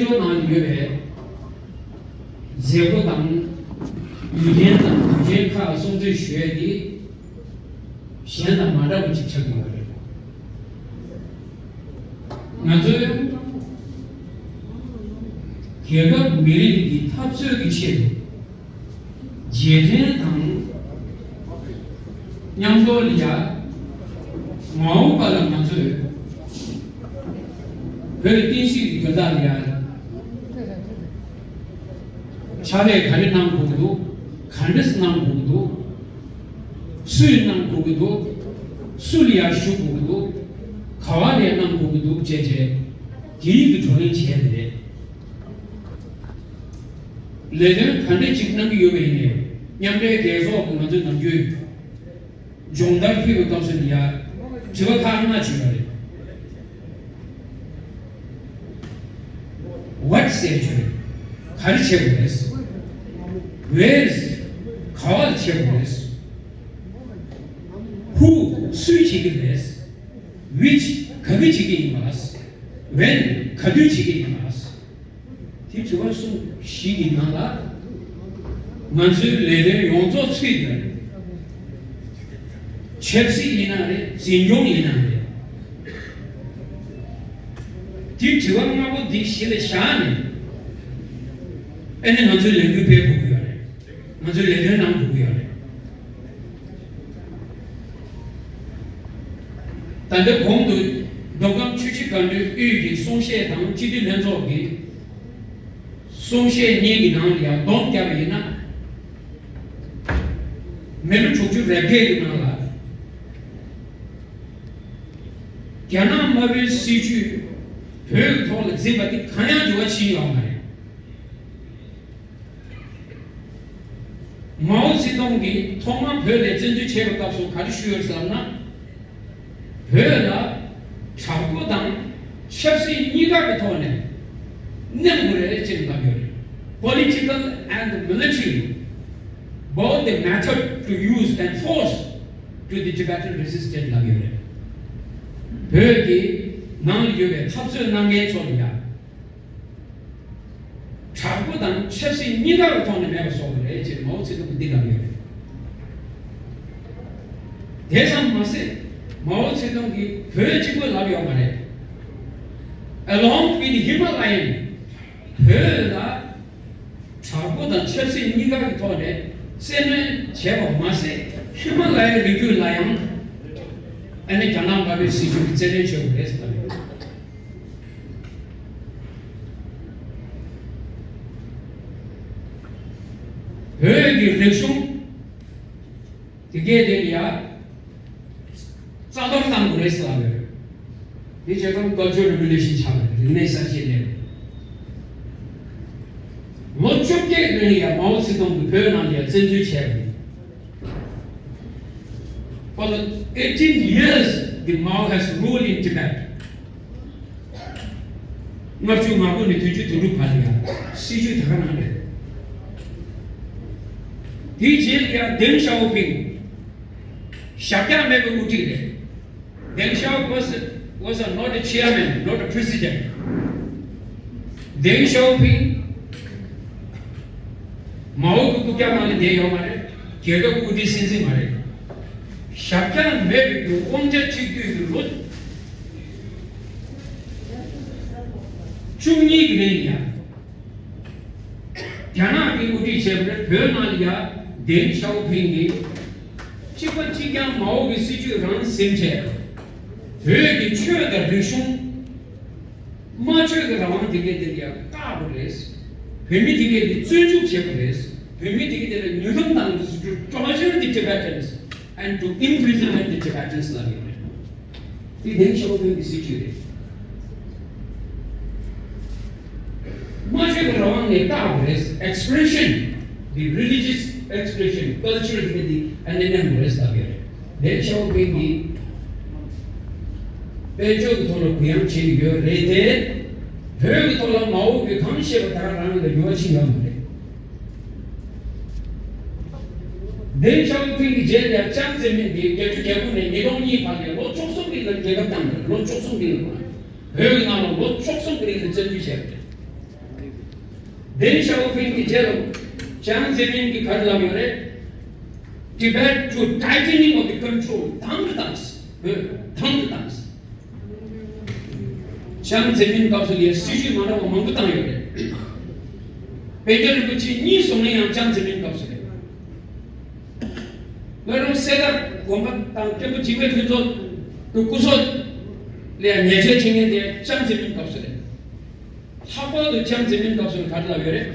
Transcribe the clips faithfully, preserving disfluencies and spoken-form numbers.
ཆོས་ནང་ཡོད་པའི་མཛད་སྒོ་དང་ཡུལ་ལྡན་དང་དུས་ཆེན་ཁག་སྲུང་བརྩི་ཞུ་ཡས་དེ་གཞན་དང་མ་འདྲ་བ་ཅིག་ཆགས་ཀྱི་ཡོད་རེད། ང་ཚོས་རྒྱལ་ཁབ་མི་རིགས་ཀྱི་འཐབ་རྩོད་ཀྱི་ཆེད་དུ། རྗེས་དྲན་དང་མཉམ་དུ་ལ་ཡ། མ་འོངས་པ་ལ་ང་ཚོས་བོད་བསྟན་སྲིད་ཀྱི་དོན་དག་ལ་ཡ། ཕྱག་ལས་ག་རེ་གནང་དགོས་ཀྱི་འདུག་ག་འདྲས་གནང་དགོས་ཀྱི་འདུག་སུས་གནང་དགོས་ཀྱི་འདུག་སུ་ལ་ཡ་ཞུ་དགོས་ཀྱི་འདུག་ག་བ་ལ་ཡ་གནང་དགོས་ཀྱི་འདུག་བཅས་བཅས་དེ་ཡིག་གི་བགྲོ་གླེང་བྱས་ཏེ་རེད། ལས་དོན་ག་འདྲ་ཅིག་གནང་གི་ཡོད་པ་ཡིན་ནའི་མཉམ་འབྲེལ་རྒྱལ་ཚོགས་ཀྱི་ང་ཚོའི་ནམ་རྒྱུན་སྦྱོང་བརྡར་ཕུལ་བའི་སྐབས་སུ་ཡ་དྲི་བ་ཁག་ལྔ་བྱུང་བ་རེད། What ཟེར་བྱུང་རེད། ག་རེ་བྱེད་དགོས་རེད། Where ག་བ་ལ་བྱེད་དགོས་རེད། Who སུས་བྱེད་ཀྱི་རེད། Which ག་གི་བྱེད་ཀྱི་ཡིན་པ། When ག་དུས་བྱེད་ཀྱི་ཡིན་པ། དེ་དྲི་བ་གསུམ་བཞི་གི་ནང་ལ། ང་ཚོའི་ལས་དོན་ཡོངས་རྫོགས་ཚུད་ཡོད་རེད། ཆབ་སྲིད་ཡིན་ན་རེད། འཛིན་སྐྱོང་ཡིན་ན་རེད། དེ་དྲི་བ་ལྔ་པོ་འདི་གཞི་ལ་བཞག་ནས། ཨ་ནི་ང་ཚོའི་ལས་འགུལ་སྤེལ་དགོས་ཀྱི་ཡོད་རེད། ང་ཚོའི་ལས་དོན་གནང་དགོས་ཀྱི་ཡོད་རེད། ད་ལྟ་གོང་དུ་མདོ་ཁམས་ཆུ་བཞི་སྒང་དྲུག་དབུས་ཀྱི་གསུང་བཤད་དང་སྤྱི་འཐུས་ལྷན་ཚོགས་ཀྱི་གསུང་བཤད་གཉིས་ཀྱི་ནང་ལ་ཡང་སྡོམ་བརྒྱབ་པ་ཡིན་ན། མི་ལོ་དྲུག་ཅུ་རེ་བརྒྱད་ཀྱི་ནང་ལ་རྒྱ་ནག་དམར་པོའི་སྲིད་ཇུས་བོད་ཀྱི་ཐོག་ལ་འཛིན་པ་དེ་གང་ཡང་འགྱུར་བ་ཕྱིན་ཡོད་མ་རེད། མའོ་ཙེ་ཏུང་གིས་ཐོག་མར་བོད་ལ་བཙན་འཛུལ་བྱས་པའི་སྐབས་སུ་ག་རེ་ཞུས་ཡོད་ཟེར་ན། བོད་ལ་དྲག་པོ་དང་ཆབ་སྲིད་གཉིས་ཀ་གི་ཐོག་ནས་མནན་དགོས་རེད་ཅེས་ལབ་ཡོད་རེད། Political and military, both the method to use and force to the Tibetan resistance ལབ་ཡོད་རེད། བོད་ཀྱི་ནང་ལ་ཡོད་པའི་འཐབ་རྩོད་གནང་མཁན་ཚོ་ལ་ཡང་། དྲག་པོ་དང་ཆབ་སྲིད་གཉིས་ཀ་གི་ཐོག་ནས་མེད་པ་བཟོ་དགོས་རེད་ཅེས་མའོ་ཙེ་ཏུང་གིས་འདི་ལབ་ཡོད་རེད། དེ་ཙམ་མ་ཟད། མའོ་ཙེ་ཏུང་གིས་བོད་གཅིག་པོ་ལབ་ཡོད་མ་རེད། Along with Himalayan བོད་ལ་དྲག་པོ་དང་ཆབ་སྲིད་གཉིས་ཀ་གི་ཐོག་ནས་བཙན་གནོན་བྱས་པ་མ་ཟད། ཧི་མ་ལ་ཡའི་རི་རྒྱུད་ལ་ཡང་ཨ་ནི་རྒྱ་ནག་དམར་པོའི་སྲིད་ཇུས་ཀྱིས་བཙན་གནོན་བྱེད་དགོས་རེད་ཟེར་ལབ་ཡོད། བོད་ཀྱི་རིག་གཞུང་དེ་གའི་དེ་ལ་ཡ་རྩ་གཏོར་གཏང་དགོས་རེད་ཟེར་ལབ་ཡོད། དེ་བྱས་ཙང་Cultural Revolution ཆགས་པ་རེད། རིག་གནས་གསར་བརྗེ་སླེབས། ལོ་བཅོ་བརྒྱད་རིང་ལ་ཡ་མའོ་ཙེ་ཏུང་གིས་བོད་ནང་ལ་ཡ་བཙན་འཛུལ་བྱས་པ་རེད། For the eighteen years, the Mao has ruled in Tibet. ལྔ་བཅུ་ང་དགུ་ནས་བདུན་ཅུ་དོན་དྲུག་བར་ལ་ཡང་སྲིད་ཇུས་དེ་ག་རང་རེད། དེའི་རྗེས་ལ་ཡང་ཏེང་ཞའོ་ཕིང་ཞབས་བཀྱག་མེད་པའི་དབུ་ཁྲིད་རེད། Deng Xiaoping was, was a, not a chairman, not a president. Deng Xiaoping མའོ་གི་རྐུབ་བཀྱག་ནང་ལ་བསྡད་ཡོད་མ་རེད། རྒྱལ་ཁབ་དབུ་ཁྲིད་སྲིད་འཛིན་མ་རེད། ཞབས་བཀྱག་མེད་པའི་དབང་ཆ་གཅིག་སྡུད་ཀྱི་ལོ་བཅུ་གཉིས་ཀྱི་རིང་ལ་ཡང་རྒྱ་ནག་གིས་དབུ་ཁྲིད་བྱས་པ་རེད། བོད་ནང་ལ་ཡང་ཏེང་ཞའོ་ཕིང་གིས་གཅིག་པ་གཅིག་རྐྱང་མའོ་གི་སྲིད་ཇུས་རང་ཟིན་བྱས། བོད་ཀྱི་ཆོས་དང་རིག་གཞུང་། སྨྲ་བརྗོད་ཀྱི་རང་དབང་དེ་གའི་དེ་ལ་ཡང་བཀག་པ་རེད། བོད་མི་དེ་གའི་དེ་བཙོན་འཇུག་བྱས་པ་རེད། བོད་མི་དེ་གའི་དེ་ལ་མྱུལ་ཁམས་ནང་དུ་to torture the Tibetans and to imprisonment the Tibetans ལབ་ཡོད་རེད། དེ་ཏེང་ཞའོ་ཕིང་གི་སྲིད་ཇུས་རེད། སྨྲ་བརྗོད་ཀྱི་རང་དབང་ནས་བཀག་པ་རེད། Expression, the religious expression, culture དེ་གའི་དེ་ཨ་ནེ་མཉམ་དུ་རེད་ལབ་ཡོད་རེད། ཏེང་ཞའོ་ཕིང་གིས་དཔལ་འབྱོར་གྱི་ཐོག་ལ་གུ་ཡངས་བྱེད་ཀྱི་ཡོད་རེད་དེ། བོད་ཀྱི་ཐོག་ལ་མའོ་གིས་གང་བཤད་པ་དེ་ག་རང་ལ་འགྱུར་བ་ཕྱིན་ཡོད་མ་རེད། ཏེང་ཞའོ་ཕིང་གི་རྗེས་ལ་ཅང་ཙེ་མིན་གྱིས་བརྒྱད་ཅུ་གྱ་དགུ་ནས་ཉིས་སྟོང་གཉིས་བར་ལ་ལོ་བཅུ་གསུམ་རིང་ལ་རྒྱལ་ཁབ་བཏང་རེད། ལོ་བཅུ་གསུམ་རིང་ལ། བོད་ཀྱི་ནང་ལ་ལོ་བཅུ་གསུམ་གྱི་རིང་ལ་བཙན་འཛུལ་བྱས་པ་རེད། ཌེང་ཞའོ་ཕིང་གི་རྗེས་ལ་ཅང་ཙེ་མིན་གྱིས་ག་རེ་ལབ་ཡོད་རེད། Tibet to tightening of the control. དམ་དུ་བཏང་། བོད་དམ་དུ་བཏང་། ཅང་ཙེ་མིན་སྐབས་སུ་ལ་སྲིད་ཇུས་མ་འདྲ་བ་མང་པོ་བཏང་ཡོད་རེད། པཎ་ཆེན་རིན་པོ་ཆེ་གཉིས་གསུངས་ནས་ཡང་ཅང་ཙེ་མིན་སྐབས་སུ་རེད། བླ་རུང་གསེར་རྟ་དགོན་པ་དང་མཁན་པོ་འཇིགས་མེད་ཕུན་ཚོགས་ཀྱི་སྐུ་སྲོག་ལ་ཡང་ཉེས་ཆད་བྱེད་མཁན་དེ་ཅང་ཙེ་མིན་སྐབས་སུ་རེད། ལྷག་པར་དུ་ཅང་ཙེ་མིན་སྐབས་སུ་ག་རེ་ལབ་ཡོད་རེད།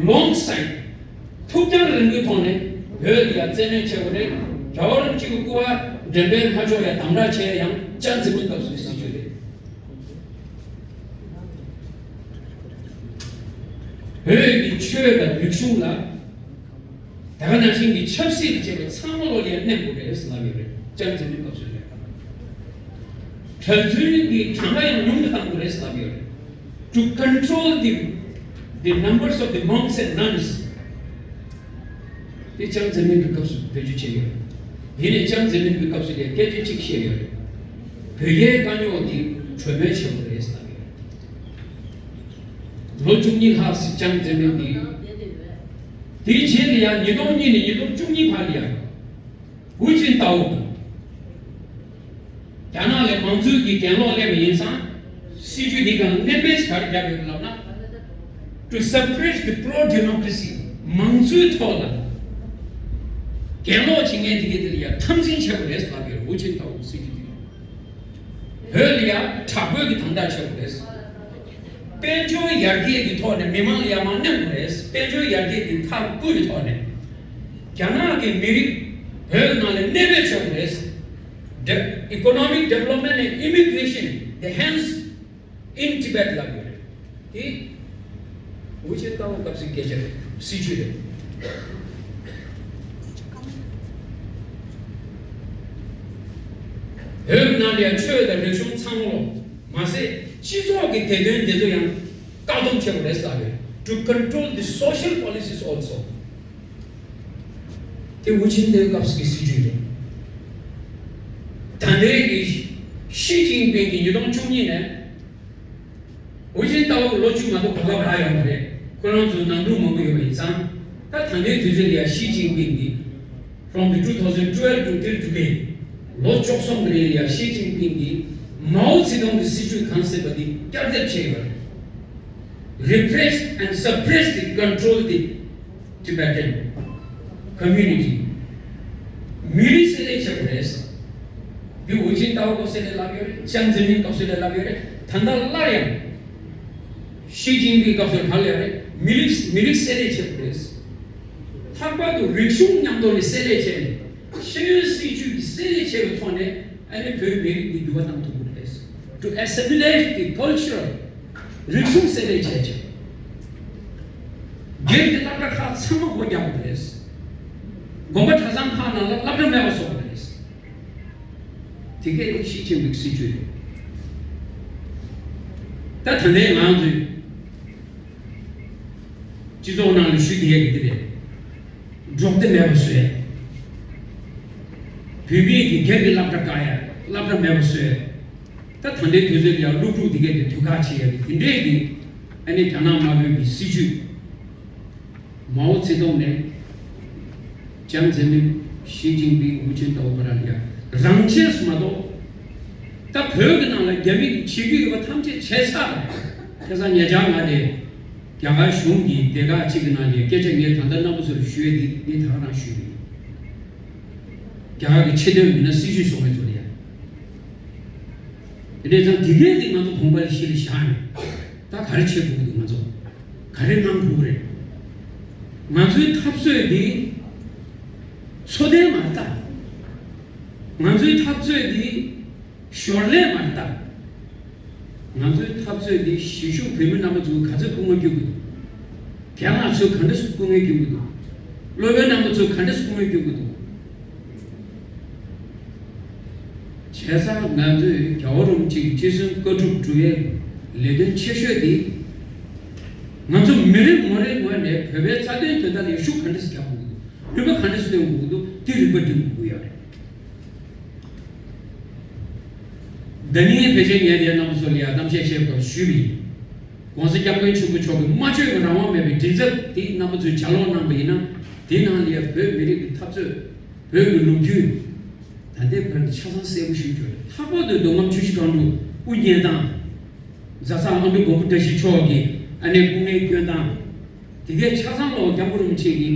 Long sight. ཐུགས་འགྱངས་རིང་པོའི་ཐོག་ནས་བོད་ལ་ཡང་བཙན་གནོན་བྱས་པ་རེད། རྒྱལ་བ་རིན་པོ་ཆེ་གི་སྐུ་པར་འགྲེམས་སྤེལ་མ་བྱུང་ཡང་དམ་དྲག་བྱས་ཡང་ཅང་ཙེ་མིན་སྐབས་སུ་སྲིད་ཇུས་རེད། བོད་ཀྱི་ཆོས་དང་རིག་གཞུང་ལ། ད་ག་ནང་བཞིན་གྱི་ཆབ་སྲིད་ཀྱི་བྱེད་པ་ཚང་མ་ལོ་ལ་ཡང་གནོན་དགོས་རེད་ཟེར་ལབ་ཡོད་རེད། ཅང་ཙེ་མིན་སྐབས་སུ་ལ་ཡང་གྲྭ་བཙུན་གྱི་གྲངས་ཀ་ཡང་ཉུང་དུ་གཏང་དགོས་རེད་ཟེར་ལབ་ཡོད་རེད། To control the the numbers of the monks and nuns. དེ་ཅང་ཙེ་མིན་གྱི་སྐབས་སུ་བེད་སྤྱོད་བྱས་ཡོད་རེད། དེ་ནས་ཅང་ཙེ་མིན་གྱི་སྐབས་སུ་ལ་སྐད་ཆ་གཅིག་བཤད་ཡོད་རེད། བོད་རྒྱའི་དཀའ་རྙོག་འདི་གྲོས་མོལ་བྱེད་དགོས་རེད་ཟེར་ལབ་ཡོད་རེད། ལོ་བཅུ་གཉིས་ལྷག་ཅང་ཙེ་མིན་གྱིས། དེའི་རྗེས་ལ་ཡང་ཉིས་སྟོང་གཉིས་ནས་ཉིས་སྟོང་བཅུ་གཉིས་བར་ལ་ཡང་། ཧུའུ་ཅིན་ཏའོ་གིས། རྒྱ་ནག་ལ་མང་གཙོའི་གི་གྱེན་ལོག་སླེབས་པ་ཡིན་ཙང་། སྲིད་ཇུས་འདི་གང་གནད་འགག་ག་རེ་བརྒྱབ་ཡོད་ལབ་ན། To suppress the pro democracy. མང་གཙོའི་ཐོག་ལ་གྱེན་ལོག་བྱེད་མཁན་དེ་གའི་དེ་ལ་ཡང་འཐབ་འཛིང་བྱེད་དགོས་རེད་ལབ་ཡོད། ཧུའུ་ཅིན་ཏའོ་གི་སྲིད་ཇུས་འདི། བོད་ལ་ཡང་དྲག་པོའི་གི་དམ་དྲག་བྱེད་དགོས་རེད། དཔལ་འབྱོར་ཡར་རྒྱས་ཀྱི་ཐོག་ནས་མི་མང་ལ་ཡར་མར་གནོན་དགོས་རེད། དཔལ་འབྱོར་ཡར་རྒྱས་ཀྱི་ཐབས་བཀོད་ཀྱི་ཐོག་ནས། རྒྱ་ནག་གི་མི་རིགས་བོད་ནང་ལ་གནས་སྤོས་བྱེད་དགོས་རེད། The economic development and immigration, the hands in Tibet ལབ་ཡོད་རེད། དེ་ཧུའུ་ཅིན་ཏའོ་སྐབས་སུ་སྐད་ཆ་རེད། སྲིད་ཇུས་རེད། བོད་ནང་ལ་ཡང་ཆོས་དང་རིག་གཞུང་ཚང་མ་ལོ། མ་ཟད་སྤྱི་ཚོགས་ཀྱི་བདེ་དོན་དེ་ཚོ་ཡང་བཀག་སྡོམ་བྱེད་དགོས་རེད་ཟེར་བས། To control the social policies also. དེ་ཧུའུ་ཅིན་ཏའོའི་སྐབས་སུ་གི་སྲིད་ཇུས་རེད། ད་ལྟའི་གི་ཞི་ཅིན་ཕིང་གིས་ཉིས་སྟོང་བཅུ་གཉིས་ནས། ཧུའུ་ཅིན་ཏའོ་ལོ་བཅུ་མ་གཏོགས་གོ་སྐབས་རག་ཡོད་མ་རེད། ཁོ་རང་ཚོ་ནང་འཁྲུག་མང་པོ་ཡོད་པ་ཡིན་ཙང་། ད་ད་ལྟའི་དུས་ཚོད་ལ་ཡང་ཞི་ཅིན་ཕིང་གིས། From the two thousand twelve to till today. ལོ་བཅུ་གསུམ་གྱི་རིང་ལ་ཡང་ཞི་ཅིན་ཕིང་གིས་མའོ་ཙེ་ཏུང་གི་སྲིད་ཇུས་གང་ཟེར་བ་འདི་བསྐྱར་ཟློས་བྱས་ཡོད་རེད། Repress and suppress the control the Tibetan community. མི་རིགས་བསྲེ་ལྷད་བྱེད་དགོས་རེད། འདི་ཧུའུ་ཅིན་ཏའོ་སྐབས་སུ་ལ་ལབ་ཡོད་རེད། ཅང་ཙེ་མིན་སྐབས་སུ་ལ་ལབ་ཡོད་རེད། ད་ལྟ་སླར་ཡང་ཞི་ཅིན་ཕིང་སྐབས་སུ་ལ་ལབ་ཡོད་རེད། མི་རིགས་མི་རིགས་བསྲེ་ལྷད་བྱེད་དགོས་རེད། ལྷག་པར་དུ་རིག་གཞུང་མཉམ་དུ་ནས་བསྲེ་ལྷད་བྱས་ནས་ཤེས་ཡོན་སྲིད་བྱུས་ཀྱི་བསྲེ་ལྷད་བྱས་པའི་ཐོག་ནས། ཨ་ནི་བོད་མི་རིགས་འདི་འགྱུར་བ་བཏང་ཐུབ་ཀྱི་རེད། To assimilate the culture. རིག་གཞུང་བསྲེ་ལྷད་བྱས་བྱས། སྒེར་གྱི་སློབ་གྲྭ་ཁག་ཚང་མ་སྒོ་རྒྱག་དགོས་རེད། དགོན་པ་གྲྭ་ཚང་ཁག་ནང་ལ་སློབ་གྲྭ་མེད་པ་བཟོ་དགོས་རེད། དེ་གས་ནི་ཞི་ཅིན་ཕིང་གི་སྲིད་བྱུས་རེད། ད་ད་ལྟའི་ང་ཚོའི་སྤྱི་ཚོགས་ནང་ལ་ཞུ་དེ་ཡས་ཀྱི་དེ་རེད། འབྲོག་སྡེ་མེད་པ་བཟོས། བུད་མེད་ཀྱི་སྒེར་གྱི་སློབ་གྲྭ་བཀག་ཡ། སློབ་གྲྭ་མེད་པ་བཟོས། ད་ད་ལྟའི་དུས་ཚོད་ལ་ཡང་སློབ་ཕྲུག་དེ་གས་དེ་དུས་ཁག་ཆེ་ཡ་དེ་དེ་འདྲས་ཀྱི་ཨ་ནི་རྒྱ་ནག་དམར་པོའི་གི་སྲིད་བྱུས། མའོ་ཙེ་ཏུང་ནས། ཅང་ཙེ་མིན། ཞི་ཅིན་ཕིང་། ཧུའུ་ཅིན་ཏའོ་བར་ལ་ཡ་རང་ཆས་སུ་མ་གཏོགས། ད་བོད་ཀྱི་ནང་ལ་རྒྱ་མི་གིས་བྱེད་ཀྱི་ཡོད་པ་ཐམས་ཅད་བྱས་ཚར་རེད། ཁ་སང་ཉེ་ཆར་ང་དེ། རྒྱ་གར་གཞུང་གི་སྡེ་ཁག་ཅིག་གི་ནང་ནས་སྐད་ཆ་ངས་ད་ལྟ་རྣམ་པ་ཚོར་ཞུ་ཡས་འདི་ངས་ད་ག་རང་ཞུས་ཡོད། རྒྱ་གར་གྱི་ཆེས་མཐོའི་མི་སྣ་སྲིད་བྱུས་བཟོ་མཁན་ཚོ་ལ་ཡ། དེ་འདྲས་ཙང་དེ་གས་དེ་ང་ཚོ་དགོངས་པ་ལ་གཞི་ལ་བཞག་ནས། ད་ག་རེ་བྱེད་དགོས་ཀྱི་འདུག་ང་ཚོ། ག་རེ་གནང་དགོས་ཀྱི་རེད། ང་ཚོའི་འཐབ་རྩོད་འདི། འཚོ་རྟེན་མ་རེད་ད། ང་ཚོའི་འཐབ་རྩོད་འདི། ཞོར་ལས་མ་རེད་ད། ང་ཚོའི་འཐབ་རྩོད་འདི་གཞིས་བཞུགས་བོད་མི་རྣམ་པ་ཚོ་ག་ཚོད་སྐུ་ངོ་སྐྱོན་གྱི་འདུག་རྒན་ལགས་ཚོས་ག་འདྲ་སེ་སྐུ་ངོ་སྐྱོན་གྱི་འདུག་སློབ་དཔོན་རྣམ་པ་ཚོས་ག་འདྲ་སེ་སྐུ་ངོ་སྐྱོན་གྱི་འདུག་བྱས་ཙང་ང་ཚོས་རྒྱལ་བ་རིན་པོ་ཆེ་གི་ཁྲི་སྲོང་བཀའ་སྒྲུབ་སྒྲུབ་པའི་ལས་དོན་ཆེ་ཤོས་འདི། ང་ཚོ་མི་རེ་ངོ་རེའི་ངོས་ནས་བོད་པའི་རྩ་དོན་དོན་དག་ལ་ཤུགས་ག་འདྲ་སེ་རྒྱག་དགོས་ཀྱི་འདུག་རིམ་པ་ག་འདྲ་སེ་སྟོན་དགོས་ཀྱི་འདུག་དེ་རིམ་པ་སྒྲིམ་དགོས་ཀྱི་ཡོད་རེད། ད་ནི་ཕལ་ཆེར་ངས་དེ་རྣམ་པ་ཚོ་ལ་ཡང་གཏམ་བཤད་བྱེད་སྐབས་ཞུས་པ་ཡིན། ༸གོང་ས་༸སྐྱབས་མགོན་ཆེན་པོ་མཆོག་གི་སྨྲ་བརྗོད་ཀྱི་རང་དབང་མེད་པའི་མགྲིན་ཚབ་དེ་རྣམ་པ་ཚོས་ལྗགས་ཀློག་གནང་པ་ཡིན་ན། དེའི་ནང་ལ་ཡང་བོད་མི་རིགས་ཀྱི་འཐབ་རྩོད། བོད་ཀྱི་ལོ་རྒྱུས། ད་ལྟའི་བར་གྱི་ཆ་ཚང་གསལ་པོ་ཞུ་རྒྱུ་རེད། ལྷག་པར་དུ་མདོ་ཁམས་ཆུ་བཞི་སྒང་དྲུག་དབུ་བརྙེས་སྟངས། གཟའ་ཚང་ཨ་འབྲུག་མགོན་པོ་བཀྲ་ཤིས་མཆོག་གིས་ཨ་ནེ་སྐུ་ངལ་བསྐྱོན་སྟངས། དེ་གའི་ཆ་ཚང་ལོ་སྐྱབས་མགོན་རིན་པོ་ཆེ་གིས་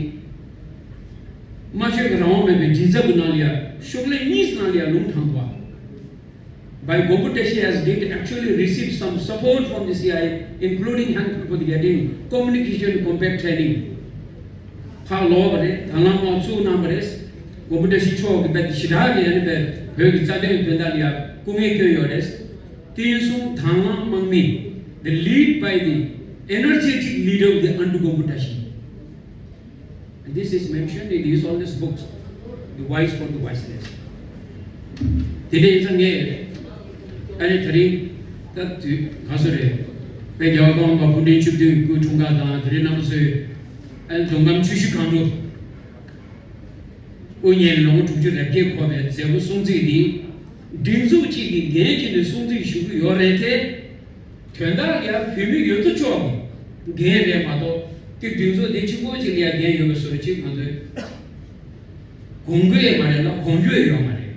སྨྲ་བརྗོད་ཀྱི་རང་དབང་མེད་པའི་མགྲིན་ཚབ་ཀྱི་ནང་ལ་ཡང་ཤོག་ལྷེ་གཉིས་ནང་ལ་ཡང་ལུང་དྲངས་པ། By Gopu Tashi has did actually receive some support from the C I A, including handphone for the getting communication compact training. ཕར་ལོག་པ་རེད། དང་བླངས་དམག་བཙུགས་གནང་བ་རེད། མགོན་པོ་བཀྲ་ཤིས་མཆོག་གིས་རྦད་དེ་ཞེ་དྲག་གི་ཨ་ནི་རྦད་བོད་ཀྱི་རྩ་དོན་དོན་དག་ལ་ཡང་སྐུ་ངལ་བསྐྱོན་ཡོད་རེད། བསྟན་སྲུང་དང་བླངས་དམག་མི། The lead by the energetic leader of the Andrew Gompo Tashi. And this is mentioned in his oldest book, The Voice for the Voiceless. དེ་འདྲ་ཡིན་ཙང་ངས་ཨ་ནི་དེ་རིང་ད་དུས་ག་སོ་རེད། དཔལ་རྒྱལ་བ་ཀརྨ་པ་སྐུ་ཕྲེང་བཅུ་བདུན་སྐུའི་འཁྲུངས་སྐར་དང་དེ་རིང་རྣམ་པ་ཚོས་ཨ་ནི་མདོ་ཁམས་ཆུ་བཞི་སྒང་དྲུག་དབུ་བརྙེས་ལོ་ངོ་དྲུག་ཅུ་རེ་བརྒྱད་འཁོར་བའི་མཛད་སྒོ་སྲུང་བརྩི་འདི། སྒྲིག་འཛུགས་གཅིག་གིས་འགན་བྱས་ནས་སྲུང་བརྩི་ཞུ་གི་ཡོད་རེད་དེ། དོན་དག་ལ་ཡང་བོད་མི་ཡོད་དོ་ཅོག་གི་འགན་རེད་མ་གཏོགས་དེ་སྒྲིག་འཛུགས་དེ་གཅིག་པོ་གཅིག་ལ་ཡང་འགན་ཡོད་པའི་བཟོ་འདྲ་གཅིག་ང་ཚོས་དགོངས་ཀྱི་ཡོད་མ་རེད་ལ་དགོངས་རྒྱུ་ཡོད་མ་རེད།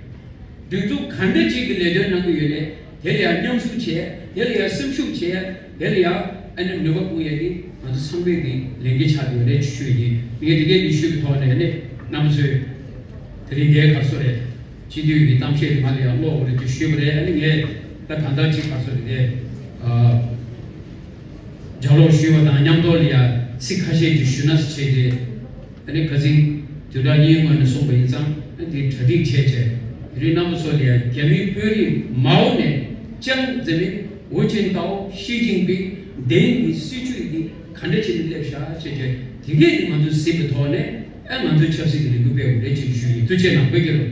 སྒྲིག་འཛུགས་ག་འདྲ་གཅིག་གི་ལས་དོན་གནང་གི་ཡོད་ནས་དེ་ལ་ཡང་མཉམ་ཞུགས་བྱས། དེ་ལ་ཡང་སེམས་ཤུགས་བྱས། དེ་ལ་ཡང་ཨ་ནི་ནུས་པ་སྤུངས་ཡས་དེ་ང་ཚོ་ཚང་མའི་གི་ལས་འགན་ཆགས་ཡོད་རེད་ཞུ་ཡིན། ངས་དེ་གས་དེ་ཞུས་པའི་ཐོག་ནས་ཨ་ནི་རྣམ་པ་ཚོས་དེ་རིང་འདིར་ག་རེ་ཟེར་རེད། སྤྱི་འཐུས་ཀྱི་གཏམ་བཤད་དེ་ང་ལ་ཡང་ཀློག་དགོས་རེད་ཅེས་ཞུས་པ་རེད། ཨ་ནི་ངས་ད་གང་ལྟར་ཅིག་ག་རེ་ཟེར་རེད། ཨ། ལྗགས་ཀློག་ཞུས་པ་དང་མཉམ་དུ་ལ་ཡང་ཚིག་ཁ་ཤས་ཅིག་ཞུས་ན་བྱས་ཏེ། ཨ་ནི་ཁ་སང་དུས་དྲ་གཉིས་ངོས་ནས་གསུངས་པ་ཡིན་ཙང་ཨ་འདི་གྲ་སྒྲིག་བྱས་བྱས་དེ་རིང་རྣམ་པ་ཚོ་ལ་ཡང་རྒྱ་མིའི་དཔོན་རིགས་མའོ་ནས་ཅང་ཙེ་མིན། ཝུ་ཅིན་ཏའོ། ཞི་ཅིན་ཕིང་། དེང་གི་སྲིད་བྱུས་འདི་ག་འདྲ་བྱས་ནས་སླེབས་ཤག་བྱས་བྱས་དེ་གས་དེ་ང་ཚོས་གཟིགས་པའི་ཐོག་ནས་ཨ་ང་ཚོས་ཆབ་སྲིད་ཀྱི་ལས་འགུལ་སྤེལ་དགོས་རེད་ཅེས་ཞུ་ཡིན། ཐུགས་རྗེ་གནང་། བོད་རྒྱལ་ལོ།